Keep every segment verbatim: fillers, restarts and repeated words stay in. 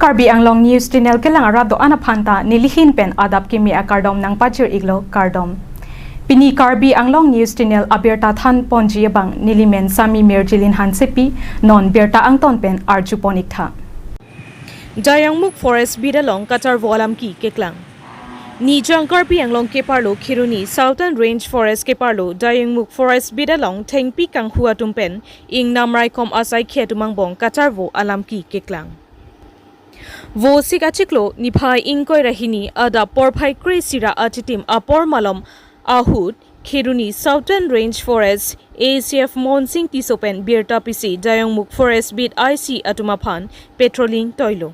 Karbi Anglong News Channel kelang arat do-an aphan ta nelihin pen adap kimi akardom nangpachir-iklo, kardom. Pini Karbi Anglong News Channel abirta than ponji abang nelimen Sami Mirjilin Hansepi, non birta angton pen arju pon-iktha. Dayangmukh Forest Beat along kacharvo alam ki keklang. Nijang Karbi Anglong keparlo Kheroni Southern Range Forest keparlo Dayangmukh Forest Beat along thengpi kanghu atum pen ingnam raikom asai khe atum angbong kacharvo alam ki keklang. Vosik achiklo niphai ingkoi ra hini adap porphai kre-isi ra achitim apor malom ahut Kheroni Southern Range Forest A C F Monsing Tisso pen birta pisi Dayangmukh Forest Beat I C atum aphan patrolling toilo.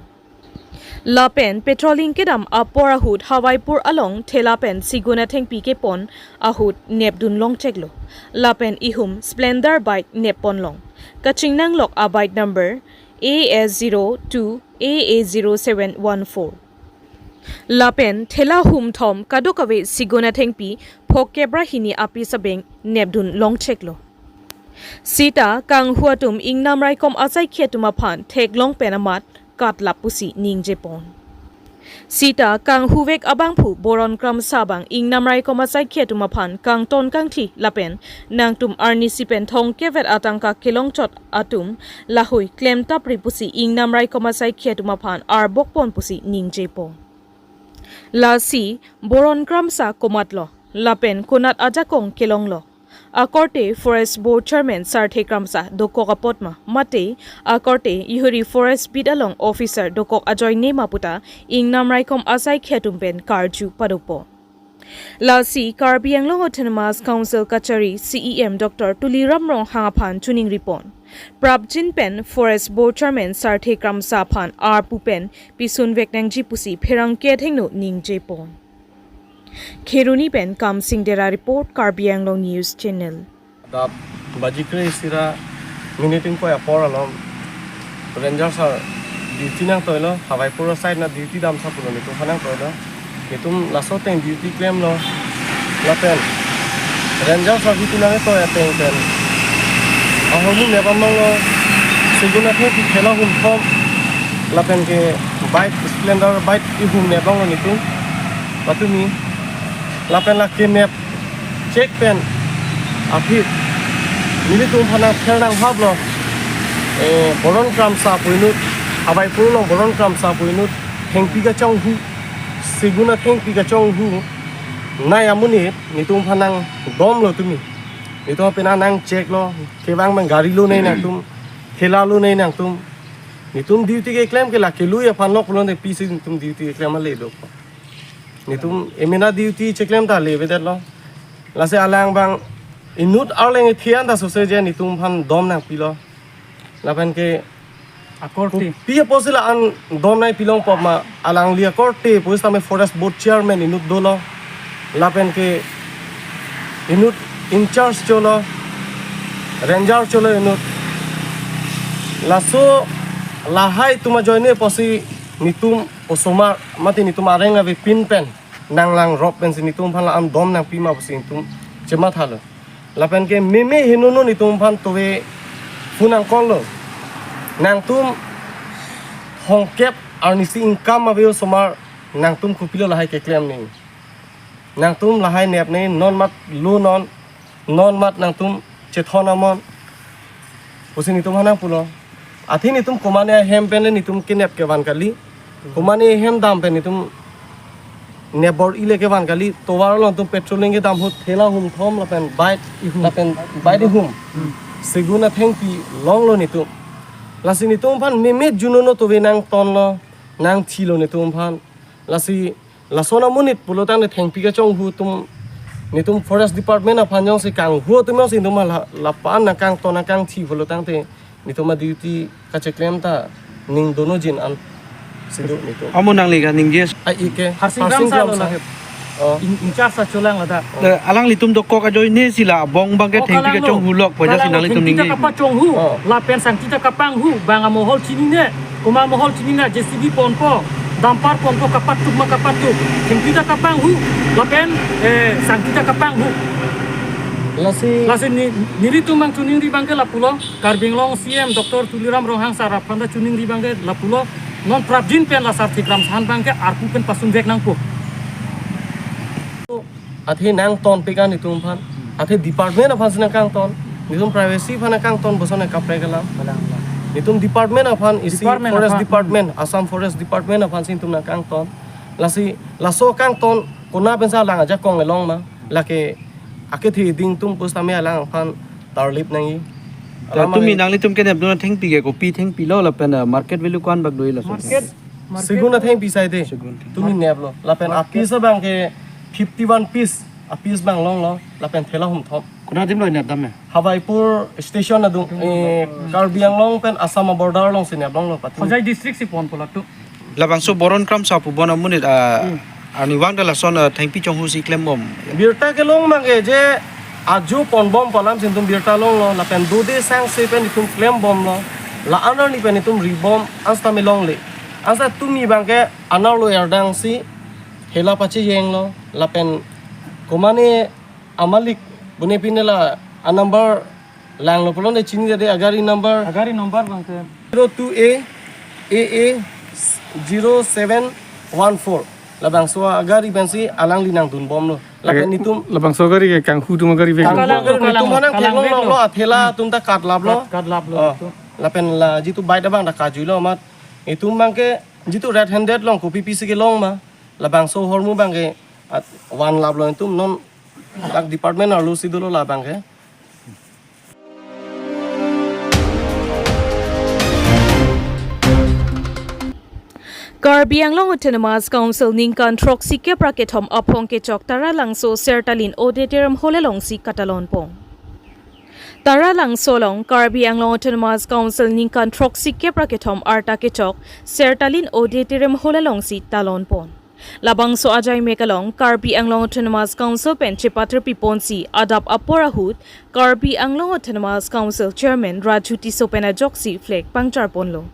Lapen patrolling kedam apor ahut Hawaipur along thela pen sigun athengpi kepon ahut nepdun longcheklo. Lapen ihum Splendor bike neppon long. Kachingnanglok a bike number A S zero two A A zero seven one four. Lapen thela humthom kadokave sigun athengpi phokep ra hini api sabeng nepdun longcheklo. Sita kanghu atum ingnam raikom asai khe atum aphan theklong pen amat katlap pusi ningjepon. Sita kanghuvek abangphu Boron Kramsa abang ingnam raikom asai khe atum aphan kangton kangthi lapen nangtum arnisi pen thongkep vet atangka kelongchot atum lahui klemtapri pusi ingnam raikom asai khe atum aphan arbokpon pusi ningjepon. Lasi Boron Kramsa komatlo, lapen konat ajakong kelonglo. Akorte Forest Board Chairman Sarthe Kramsa dokok apotma, mate akorte ihuri Forest Beat along officer dokok ajoine ma puta ingnam raikom asai khe atum pen karju padopon. Lasi Karbi Anglong Autonomous Council kachari C E M Doctor Tuliram Ronghang aphan chuningripon. Prapjin pen Forest Board Chairman Sarthe Kramsa aphan arpu pen pisunvek nangji pusi pherangke athengno ningjepon. Kheroni pen Kamsing Dera report, Karbi Anglong News Channel. Adap baji kre-isi ra minit ingkoi apor along Ranger sir duty nangtoilo, Hawaipur side na duty damsa pulo, netum aphan nangtoilo. Netum laso ateng duty klemlo. Lapen Ranger sir duty nangtoi ateng pen ahormu nepdun longlo. Sigun athengpi thela humthom lapen ke bike, Splendor bike ihum nepdun longlo netum. Patumi lapen lake nepchek pen aphi nelitum aphan nangpher nanghaplo. Eh, Boron Kramsa pu inut, Hawaipur along Boron Kramsa pu inut thengpi kachonghu, sigun athengpi kachonghu nai amonit netum aphan nangdomlo tumi. Netum aphan nangcheklo, kevang mang gari lonei nangtum, thela lonei nangtum. Netum duty keklem ke lake lui aphan lok pulote pisi netum duty keklem ale do. Netum emena duty cheklem ta le bedetlo. Lasi alang abang inut arleng ethian ta sose je netum aphan dom nangpilo. Lapen ke akorte pi apo si la-an dom nangpi longpo ma, alangli akorte pu sitame Forest Board Chairman inut dolo. Lapen ke inut in charge cholo, Ranger cholo inut. Laso lahai atum ajoine pusi netum osomar mati netum areng ave pin pen nanglangrop pensi netum aphan la-an dom nangpima pusi netum chemathalo. Lapen ke meme henono netum aphan tove phone nang call lo. Nangtum thongkep arnisi income ave osomar, nangtum kopilo lahai keklem ni. Nangtum lahai nepne, non mat lo non, non mat nangtum chethon amon pusi netum aphan nangpulo. Athe netum komane ahem pen le netum kenep kevan kali. Komane ahem dam pen netum nep bor-i le kevan kali. Tovar along netum patrolling kedam ahut thela humthom lapen bike ihum, lapen bike ihum sigun athengpi longlo netum. Lasi netum aphan meme junono tove nangtonlo, nangthilo netum aphan. Lasi lason amonit pulotangte thengpi kachonghu atum, netum Forest Department aphan jongsi kanghu atum jongsi netum la, lapu-an nangkangton nangkangthi pulotangte netum a-duty kacheklem ta ning dono jin an sidu netum. Amo nangli kaningje. A ike Harsing Harsing Kramsa lo Kramsa. Lahai. Oh. In, in charge sa cholang ladak. Eh, alanglitum dokok ajoine si la abong abang ke Oh, thengpi kalanglo. Kachonghu lok pu aja si Kalanglo, nanglitum thengpi ta ningje. Kapachonghu, Oh. Lapen sangti ta kapanghu, bang amohol chinine, komat amohol chinine, J C B ponpo, dumper ponpo, kapatuk ma kapatuk, thengpi ta kapanghu, lapen, eh, sangti ta kapanghu. Lasi Lasi ni, nelitum abang choningri abang ke lapulo, Karbi Anglong C M Doctor Tuliram Ronghang sir aphan ta choningri abang ke lapulo, Non prapjin pen la Sarthe Kramsa aphan abangke arpu pen pasun vek nangpo. Athe nangtonpik an netum aphan. Athe department aphan si nangkangton. Netum privacy aphan nangkangton, boson nangkaprek alam. Kalang, kalang. Netum department aphan isi Department Forest aphan. Department, Assam Forest Department aphan si netum nangkangton. Lasi laso kangton konat pensi alang ajakong along ma. Lake akethe ding atum pusitame alang aphan tarlip nangji. Alam tumi ake nanglitum kenep dun athengpi ke kopi thengpi lo lapen, ah, market value ko-an bak do-i laso? Market, market. Segun athengpi sai de. Segun. Tumi neplo. Lapen market. Apiece abangke fifty-one piece. Apiece abang longlo. Lapen thela hum thom. Konat adim lo inep dam ya? Hawaipur station adung, eh, Karbi Anglong pen Assam border alongsi nep longlo patu. Hojai district si ponpo latum. Labangso Boron Kramsa pu bon amonit, ah, Hmm. arnivang ta lason, ah, thengpi chonghu si klembom. Birta kelong abangke je ajo ponbompo alam si netum birta longlo, lapen dode sangse pen netum klembomlo, la-an arni pen netum ribom, ansetame longle. Ansa tumi abangke anerlo erdang si thela pachejenglo, lapen komane amalik bune pine la a-number langlo pulote chinidede, agari number. Agari number abangke zero two A A A zero seven one four. Labangso agari pensi alangli nangdunbomlo. Lapen, eh, netum labangso agari ke kanghu atum agari vek. Kanghu, kalang, atum kalang, netum aphan kalang theklong vek lo. Lo, athela atum ta katlaplo. Kat-, katlaplo, oh, atum. Lapen la jitu bike abang ta kajuilo amat. Netum abangke jitu red handed along kopi pisi kelong ma. Labangso ahormu abangke at-, vanlaplo netum, non dak department arlo si dolo labangke. Karbi Anglong Autonomous Council ningkan throksi kep ra kethom aphong kechok Taralangso Sertalin Auditorium Hall alongsi katalonpon. Taralangso along Karbi Anglong Autonomous Council ningkan throksi kep ra kethom arta kechok Sertalin Auditorium Hall alongsi talonpon. Labangso ajaimek along Karbi Anglong Autonomous Council pen chepatirpiponsi adap apor ahut Karbi Anglong Autonomous Council Chairman Raju Tisso pen ajoksi flag pangcharponlo.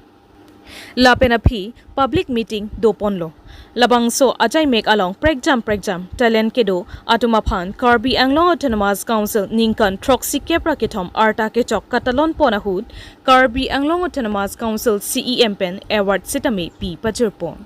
Lapen aphi public meeting doponlo. Labangso ajaimek along prekjam prekjam talent kedo atum aphan Karbi Anglong Autonomous Council ningkan throksi kep ra kethom arta kechok katalonpon ahut Karbi Anglong Autonomous Council C E M pen award sitame pi pajirpon.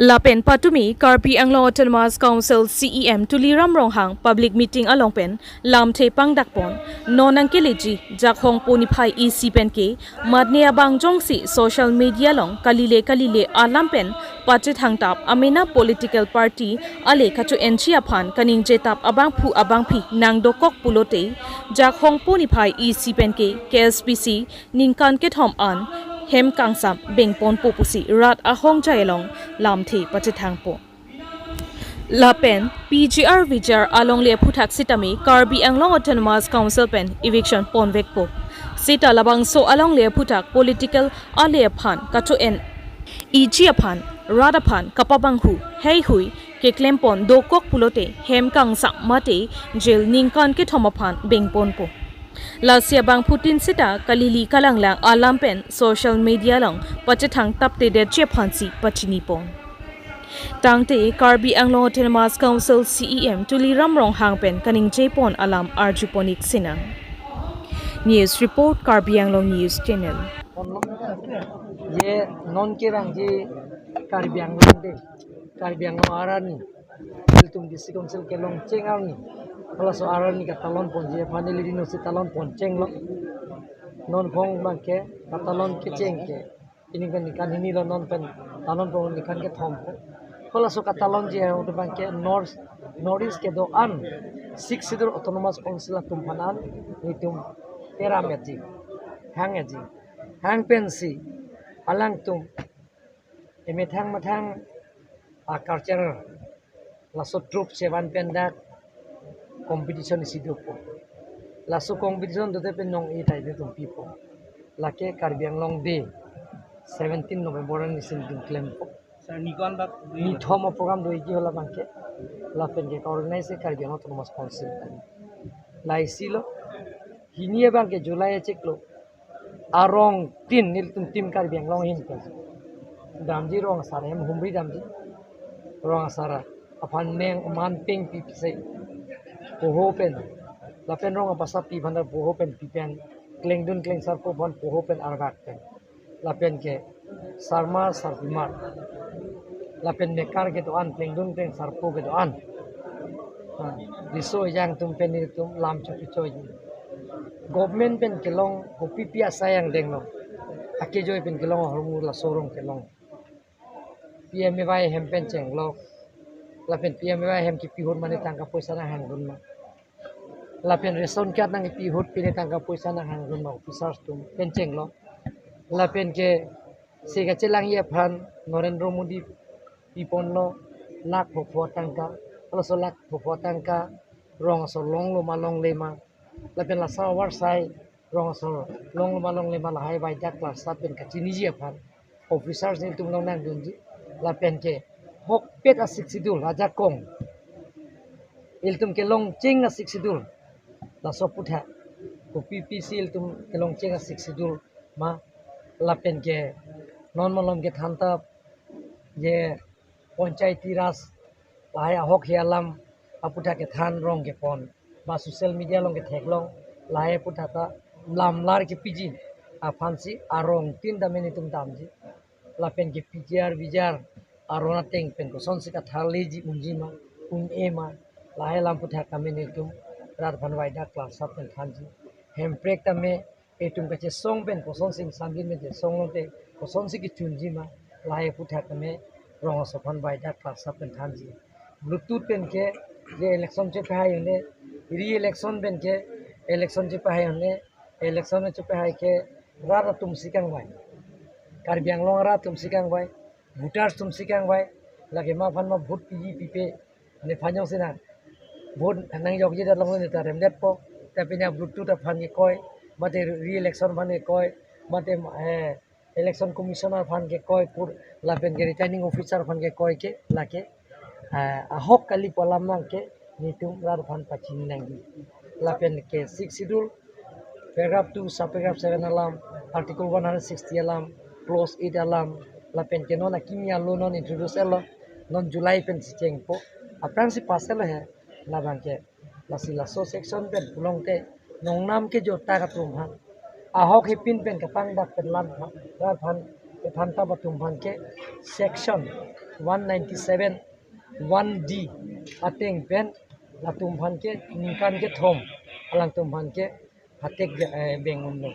Lapen patumi Karbi Anglong Autonomous Council C E M Tuliram Ronghang public meeting along pen lamthe pangdakpon, non nangkeleji Jakhong po niphai isi penke matne abang jongsi social media along kalile kalile alam pen pachethangtap amena political party ale kacho-enji aphan kaningjetap abangphu abangphi nangdokok pulote Jakhong po niphai isi penke K S P C ningkan kethom an hem kangsam bengponpo pusi rat ahongjai along lamthe pachethangpo. Lapen P G R V G R alongle aphuthak sitame Karbi Anglong Autonomous Council pen eviction ponvekpo. Seta labangso alongle aphuthak political ale aphan kacho-en-eji aphan rat aphan kapabanghu heihui keklempon dokok pulote hem kangsam mate jail ningkan kethom aphan bengponpo. Lasi abangphutin seta kalili kalanglang alam pen social media along pachethangtaptedetji aphansi pachinipon. Tangte Karbi Anglong Autonomous Council C E M Tuliram Ronghang pen kaningjepon alam arjuponik sinang. News report, Karbi Anglong News Channel. Ye non kevangji Karbi Anglong Day, Karbi Anglong arni ilitum District Council kelongcheng arni, halaso arni katalonponji aphan ili dino si talonponchenglo. Non phong abangke katalon kecheng ke ningkan, ningkan hini lo, non pen talonpon ningkan kethom. Halaso katalonji ahut abangke North, North East kedo-an Sixth Schedule Autonomous Council atum aphan an nelitum peram etji, hang etji, hang pensi alangtum emethang methang a-culture laso troupe chevan pen dak competition isi dopo. Laso competition dote pen nong-e tai netum pipo. Lake Karbi Anglong Day, seventeen November arni si netum klempo. Sir, ni ko-an bak do-i? Nithom a-program do-iji hala abangke. Lapen ke ka-organize ke Karbi Anglong Autonomous Council. Laisi lo, hini abangke July achiklo arong tin nelitum Team Karbi Anglong ahin pen damji, rong asar hem humri damji. Rong asar aphan neng man peng pi pi sei poho pen, lapen rong abasa pi aphan poho pen pi pen, klengdun klengsarpo aphan poho pen arvak pen, lapen ke sarmar sarpimar, lapen mekar kedo-an, plengdun plengsarpo kedo-an, ah, riso ejang atum pen nelitum lam chopichoi. Government pen kelong kopipi asai angdeng lo, akejoi pen kelong ahormu laso arong kelong. P M A Y hem pen chenglok, lapen P M A Y hem kipi ahut mane tangka poisa nanghangdun ma, lapen ration card nangkipi ahut pine tangka poisa nanghangdun ma, officers atum pen chenglok. Lapen ke se kachelangji aphan Narendra Modi piponlo lakh phopho tangka, laso lakh phopho tangka rong aso longlo ma longle ma, lapen laso avarsai rong aso longlo ma longle ma lahai vaidak klarsap pen kachiniji aphan officers nelitum along nangdunji. Lapen ke ahokpet a-Sixth Schedule ajakong, ilitum kelongcheng a-Sixth Schedule, laso aputhak kopipisi ilitum kelongcheng a-Sixth Schedule ma, lapen ke non malom kethan ta je Panchayati Raj lahai ahok he alam aputhak kethan rong kepon, ba social media along ketheklong, lahai aputhak ta lamlar kepiji aphansi arong tin tame nelitum damji. Lapen ke P G R V G R aron ateng pen kosonsi katharleji unji ma, un-e ma, lahai alam aputhak tame nelitum rat aphan vaidak klarsap pen thanji. Hemprek tame itum kachesong pen kosonsi ingsamjin pen chesong lote, kosonsi kechunji ma, lahai aputhak tame rong aso aphan vaidak klarsap pen thanji. Bluetooth pen ke je election chepahai un-e, re-election pen ke election chepahai un-e, election chepahai ke rat atumsi kangvai, Karbi Anglong rat atumsi kangvai, voters atumsi kangvai, lake ma aphan ma vote piji pipe, nephan jongsi na vote nangjokji det long ne ta remdetpo, ta pini a-Bluetooth aphan kekoi, mate re-election aphan kekoi, mate, eh, Election Commissioner aphan kekoi pur, lapen ke Returning Officer aphan kekoi ke lake, eh, ahok kali pu alam nang ke nelitum rat aphan pachini nangji. Lapen ke Sixth Schedule, paragraph two, subparagraph seven alam, article one hundred sixty alam, clause eight alam, lapen ke non akimi alo non introduce lo, non July pensi chengpo, aphrangsi pass lo he, labang ke. Lasi laso section pen pulote nongnam kejor atum aphan, ahok hepin pen kapangdak pen alam aphan, aphan kethan tap atum aphan ke section one ninety-seven one D ateng pen latum aphan ke ningkan kethom, alangtum aphan ke hatek, eh, beng unlo.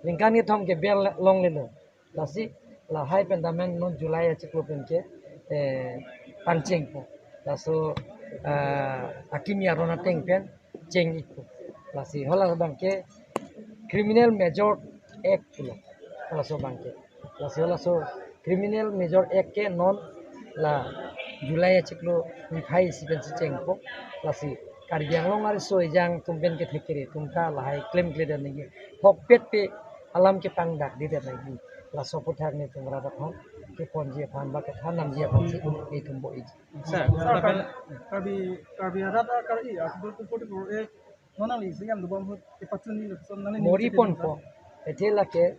Ningkan kethom ke bel longlelo. Lasi lahai pen tame non July achiklo pen ke, eh, pangchengpo. Laso, ah, akimi aron ateng pen cheng-ikpo. Lasi hala abang ke Criminal Major Act pulo. Halaso abang ke. Lasi halaso Criminal Major Act ke non la July achiklo niphai isi pensi chengpo. Lasi Karbi Anglong ariso ejang atum pen kethek kere atum ta lahai klemkledet nangji. Ahokpet pe alam kepangdakdedet nangji. Laso aputhak nelitum rat aphan keponji aphan ba kethan namji aphansi nelitum bo-iji. Sir, Sir, Karbi, Karbi, Karbi arat akar-i, Article two forty-four A, non nangli isi yang dubam ahut kepachunji lason nangli mori ningje ponpo, athe lake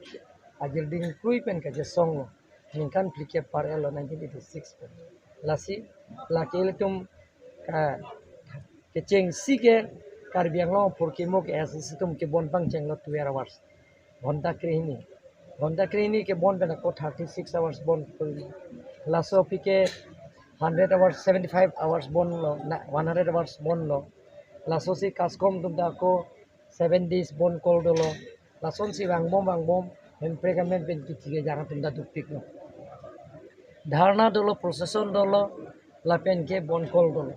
ajirding krui pen kachesonglo, ningkan phlikep par-etlo nineteen eighty-six pen. Lasi lake ilitum ka, kechengsi ke Karbi Anglong apor kemo ke S S atum kebon pangchenglo twelve hours. Ghonta krehini. Ghonta krehini kebon pen ako thirty-six hours bon. Laso aphi ke hundred hours, seventy-five hours bonlo, na, one hundred hours bonlo. Laso si CASCOM atum ta ako seven days bon kol dolo. Lasonsi vangbom vangbom, hemprek amen pen kithi kejang atum ta dukpiklo. Dharna dolo, procession dolo, lapen ke bon kol dolo.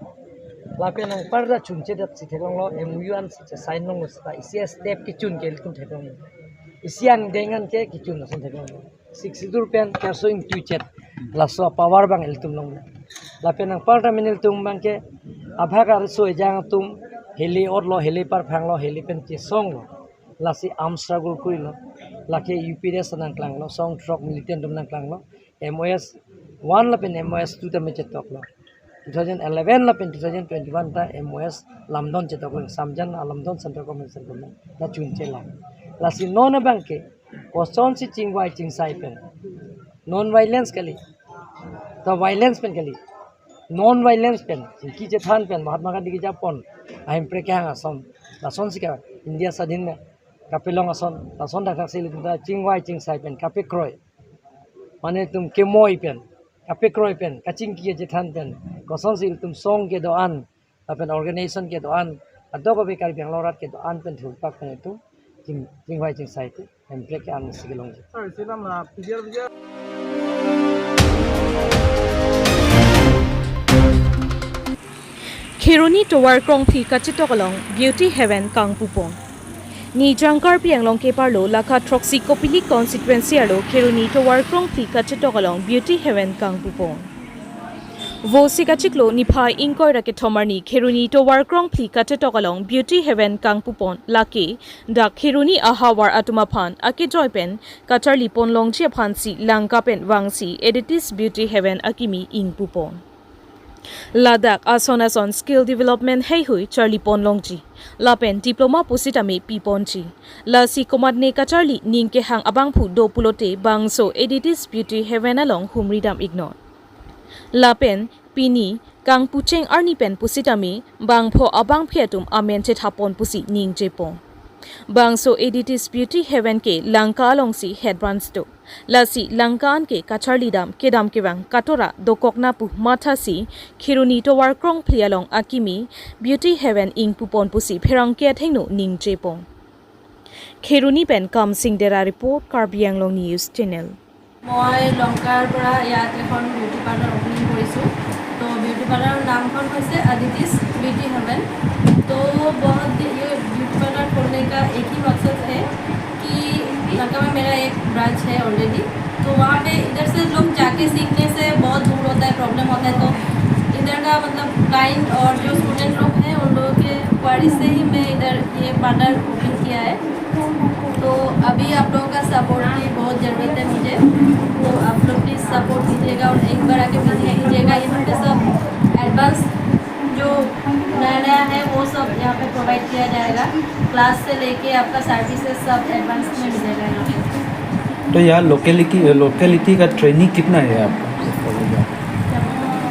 Lapen anparta chunchedet si theklonglo, M O U ansi chesign longlo seta, isi step kechun ke ilitum theklonglo. Isi angdeng an ke kechun lason theklonglo. Sixth Schedule pen charso ingtuichet, laso power abang ilitum longlo. Lapen anparta mene ilitum abang ke abhag ariso ejang atum heli otlo, heli parphanglo, heli pen chesonglo. Lasi arm struggle krilo. Lake U P D S nangklanglo, song throk militant atum nangklanglo. M O S one lapen M O S two tame chetoklo. Two thousand eleven lapen two thousand twenty-one ta M O S lamdon chetoklo, Samjan alamdon Central Government, Central Government ta chunchelo. Lasi non abang ke kosonsi chingvai chingsai pen, non violence kali, ta violence pen kali, non violence pen, chingki chethan pen, Mahatma Gandhi kejapon, ahemprek kehang ason, lasonsi ka India swadhin kapelong ason, lason dakdak si ilitum ta chingvai chingsai pen kapekroi. Mane itum kemoi pen, kapekroi pen, kachingki kachethan pen, kosonsi itum song kedo-an, lapen organization kedo-an, adok abe Karbi Anglong arat kedo-an pen thurpak pen itum ching, chingvai chingsai te, Hemprek ke-an si kelongji. Sir, isi alam la, P G R, P G R. Kheroni tovar krongphli kachetok along Beauty Heaven kangpupon. Nijang Karbi Anglong kep arlo lakha throksi Kopili constituency arlo Kheroni tovar krongphli kachetok along Beauty Heaven kangpupon. Vosik achiklo niphai ingkoi ra kethom arni Kheroni tovar krongphli kachetok along Beauty Heaven kangpupon lake dak Kheroni ahavar atum aphan akejoi pen kacharlipon longji aphansi Lanka pen vangsi Editis Beauty Heaven akimi ingpupon. Ladak ason ason skill development heihui charlipon longji. Lapen diploma pusitame piponji. Lasi komatne kacharli ning kehang abangphu do pulote bangso Editis Beauty Heaven along humridam iknon. Lapen pini kangpucheng arni pen pusitame bangpho abangphi atum amen chethapon pusi ningjepon. Bangso Editis Beauty Heaven ke Lanka alongsi head branch do. Lasi Lanka an ke kacharlidam kedam kevang katora dokokna pu mathasi Kheroni tovar krongphli along akimi Beauty Heaven ingpupon pusi pherangke athengno ningjepon. Kheroni pen Kamsing Dera report, Karbi Anglong News Channel. মই লংকাৰ পৰা ইয়াত এখন beauty parlour opening কৰিছোঁ। তো বিউটি পাৰ্লাৰৰ নামখন হৈছে আদিতিছ বিউটি হেভেন। তো বহুত দি-, ये ब्यूटी पार्लर खोलने का एक ही मकसद है कि लंका में मेरा एक ब्रांच है ऑलरेडी, तो वहाँ पे इधर से लोग जाके सीखने से बहुत दूर होता है, प्रॉब्लम होता है। तो इधर का मतलब क्लाइंट और जो स्टूडेंट लोग हैं, उन लोगों के क्वारी से ही मैं इधर ये पार्लर ओपन किया है। तो अभी आप लोगों का सपोर्ट की बहुत ज़रूरत है मुझे, तो आप लोग प्लीज़ सपोर्ट कीजिएगा और एक बार आके विजिट कीजिएगा। यहाँ पे सब एडवांस जो नया नया है वो सब यहाँ पे प्रोवाइड किया जाएगा, क्लास से लेके आपका सर्विसेज सब एडवांस में मिलेगा यहाँ पे। तो यहाँ लोकेलिटी, लोकेलिटी का ट्रेनी कितना है आपका?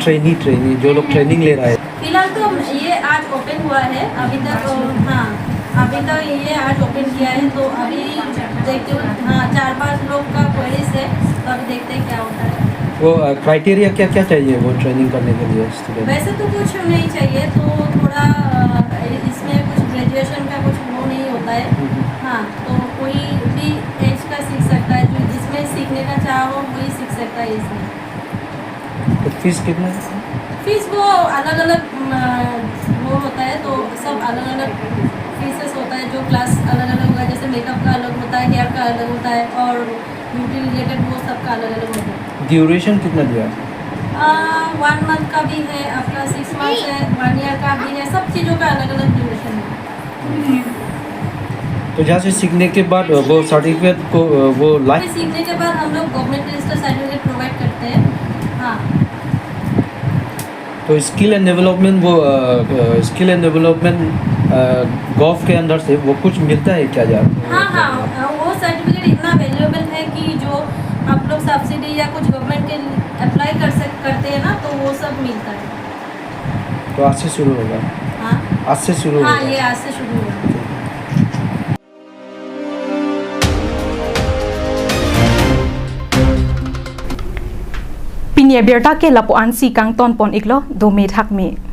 ट्रेनी, ट्रेनी, जो लोग ट्रेनिंग ले रहा है। फिलहाल तो ये आज ओपन हुआ है, अभी तक, हाँ, अभी तक ये आज ओपन किया है, तो अभी देखते हुए, हाँ, चार पांच लोग का क्वेरीज है, तो अभी देखते हैं क्या होता है। वो, अ, क्राइटेरिया क्या क्या चाहिए वो ट्रेनिंग करने के लिए स्टूडेंट? वैसे तो कुछ नहीं चाहिए, तो थोड़ा, अ, इसमें कुछ ग्रेजुएशन का कुछ वो नहीं होता है। हम्म। हाँ, तो कोई भी एज का सीख सकता है, जो जिसमें सीखने का चाह हो वही सीख सकता है इसमें। तो फीस कितना है? फीस वो अलग-अलग, म, वो होता है, तो सब अलग-अलग फीसेस होता है, जो क्लास अलग-अलग होता है, जैसे मेकअप का अलग होता है, हेयर का अलग होता है और ब्यूटी रिलेटेड वो सब का अलग-अलग होता है। ड्यूरेशन कितना दिया? आ, वन मंथ का भी है, आपका सिक्स मंथ्स है, वन ईयर का भी है, सब चीज़ों का अलग-अलग ड्यूरेशन है। तो यहाँ से सीखने के बाद वो सर्टिफिकेट को, वो लाइफ सीखने के बाद हम लोग गवर्नमेंट रजिस्टर सर्टिफिकेट प्रोवाइड करते हैं। हाँ। तो स्किल एंड डेवलपमेंट वो, अ, अ, स्किल एंड डेवलपमेंट, अ, गव के अंदर से वो कुछ मिलता है क्या यार? हाँ, हाँ, अ, वो सर्टिफिकेट इतना वैल्यूएबल है कि जो आप लोग सब्सिडी या कुछ गवर्नमेंट के अप्लाई कर सक-, करते हैं ना, तो वो सब मिलता है। तो आज से शुरू होगा? हाँ। आज से शुरू हाँ, होगा? ये आज से शुरू होगा। Pini abirta ke lapu-ansi kangtonpon iklo, dome thakme.